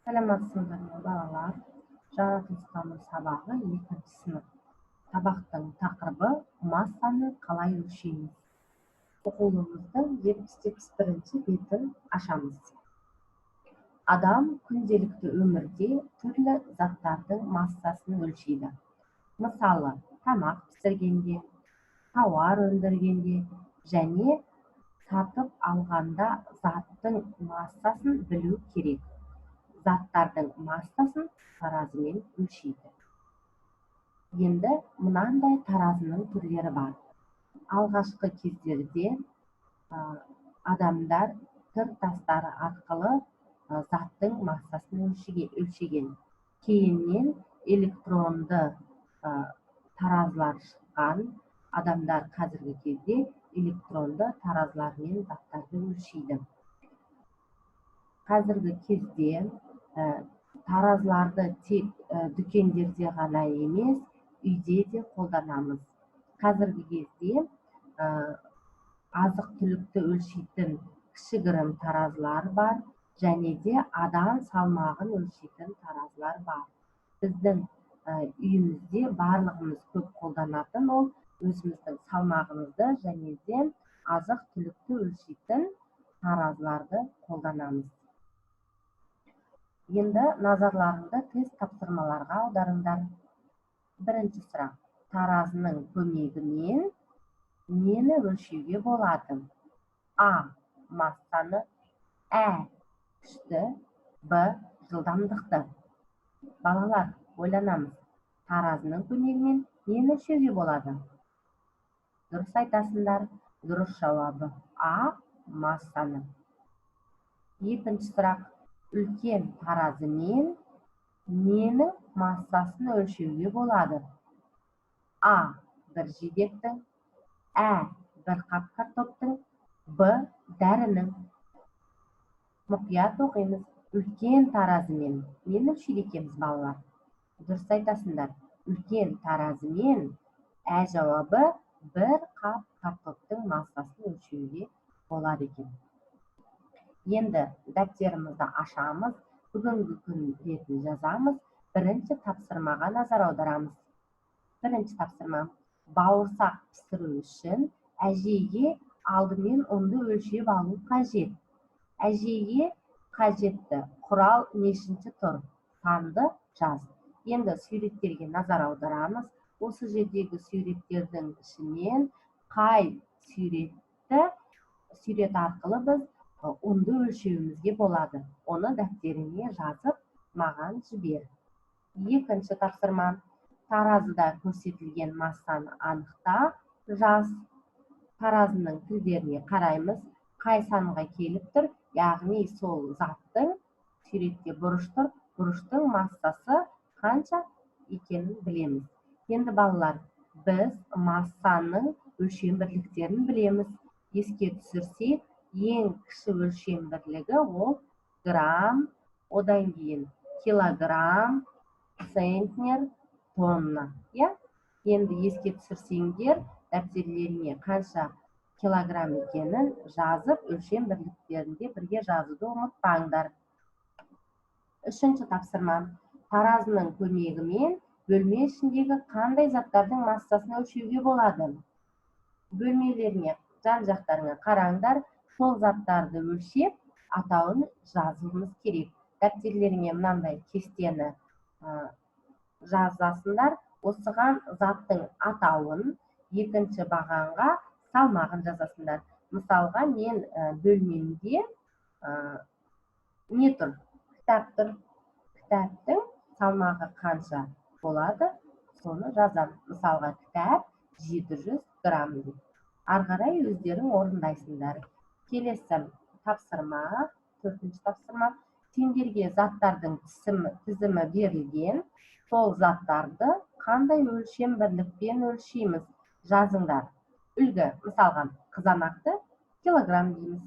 Саламатсыңдар ма, балалар? Жаратылыстану сабағы, екінші сынып. Сабақтың тақырыбы: массаны қалай өлшейміз? Оқулығымыздың 71-ші бетін ашамыз. Адам күнделікті өмірде түрлі заттардың массасын өлшейді. Мысалы, тамақ пісіргенде, тауар өндіргенде және сатып алғанда заттың массасын білу керек. Заттардың массасын таразымен өлшейді. Енді мынандай таразының түрлері бар. Алғашқы кездерде адамдар тыр тастары арқылы заттың массасын өлшеген. Кейіннен электронды таразылар шыққан. Адамдар қазіргі кезде электронды таразылармен заттарды өлшейді. Қазіргі кезде таразыларды тек дүкендерде ғана емес, үйде де қолданамыз. Қазіргі кезде азық түлікті өлшейтін кішігірім таразылар бар және де адам салмағын өлшейтін таразылар бар. Біздің үйімізде барлығымыз көп қолданатын ол өзіміздің салмағымызды және де азық түлікті өлшейтін таразыларды қолданамыз. Енді назарларыңды тест тапсырмаларға аударыңдар. Бірінші сұрақ: таразының көмегімен нені өлшеуге болады? А. Массаны, ә. Күшті, б. Жылдамдықты. Балалар, ойланамыз. Таразының көмегімен нені өлшеуге болады? Дұрыс айтасыңдар. Дұрыс жауабы А. Массаны. Екінші сұрақ: үлкен таразымен ненің массасын өлшеуге болады? А. Бір жидектің, ә. Бір қап картоптың, б. Дәрінің. Мұқият оқимыз. Үлкен таразымен нені өлшейді екенбіз, балалар? Дұрыс айтасыңдар. Үлкен таразымен, ә жауабы, бір қап картоптың массасын өлшеуге болады екен. Енді дәптерімізді ашамыз, бүгінгі күн бетін жазамыз. Бірінші тапсырмаға назар аударамыз. Бірінші тапсырма: бауырсақ пісіру үшін әжейге алдымен ұнды өлшеп алу қажет. Әжейге қажетті құрал нешінші тұр? Санды жаз. Енді суреттерге назар аударамыз. Осы жердегі суреттердің ішінен қай суретті, сурет арқылы біз ұнды өлшеуімізге болады? Оны дәптеріңе жазып, маған жібер. Екінші тапсырма: таразыда көрсетілген массаны анықта, жаз. Таразының тілдеріне қараймыз, қай санға келіп тұр, яғни сол заттың, суретте бұрыш тұр, бұрыштың массасы қанша екенін білеміз. Енді, балалар, біз массаның өлшем бірліктерін білеміз. Еске түсірсек, ең кіші өлшем бірлігі ол грамм, одан кейін килограмм, центнер, тонна, иә? Енді еске түсірсеңдер, дәптерлеріңе қанша килограмм екенін жазып, өлшем бірліктерінде бірге жазуды ұмытпаңдар. Үшінші тапсырма: таразының көмегімен бөлме ішіндегі қандай заттардың массасын өлшеуге болады? Бөлмелеріңе, жан жақтарыңа қараңдар, сол заттарды өлшеп, атауын жазуымыз керек. Дәптерлеріңе мынандай кестені жазасыңдар. Осыған заттың атауын, екінші бағанға салмағын жазасыңдар. Мысалға, мен бөлмемде не тұр? Кітап тұр. Кітаптың салмағы қанша болады, соны жазамын. Мысалға, кітап 700 грамм деп. Ары қарай өздерің орындайсыңдар. Келесі тапсырма, төртінші тапсырма: сендерге заттардың тізімі берілген. Сол заттарды қандай өлшем бірлікпен өлшейміз, жазыңдар. Үлгі, мысалға, қызанақты килограмм дейміз.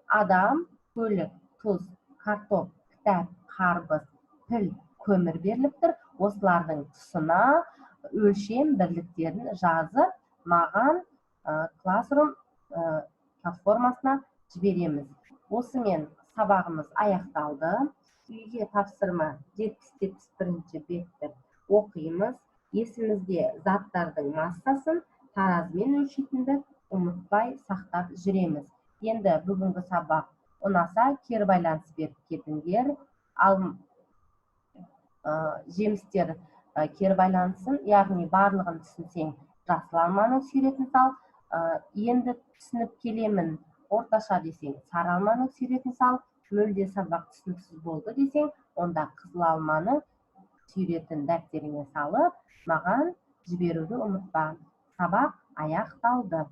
Адам, көлік, тұз, картоп, кітап, қарбыз, піл, көмір беріліп тұр. Осылардың тұсына өлшем бірліктерін жазып, маған Classroom платформасына жібереміз. Осымен Сабағымыз аяқталды. Үйге тапсырма: 70-71 бетті оқимыз. Есімізде заттардың массасын таразымен өлшейтінді ұмытпай сақтап жүреміз. Енді бүгінгі сабақ ұнаса, кері байланыс беріп кетіңдер. Ал жемістер кері байланысын, яғни барлығын түсінсең, жасыл алманың суретін сал, енді түсініп келемін, орташа десең, сары алманың суретін сал, мүлде сабақ түсініксіз болды десең, онда қызыл алманың суретін дәптеріңе салып, маған жіберуді ұмытпа. Сабақ аяқталды.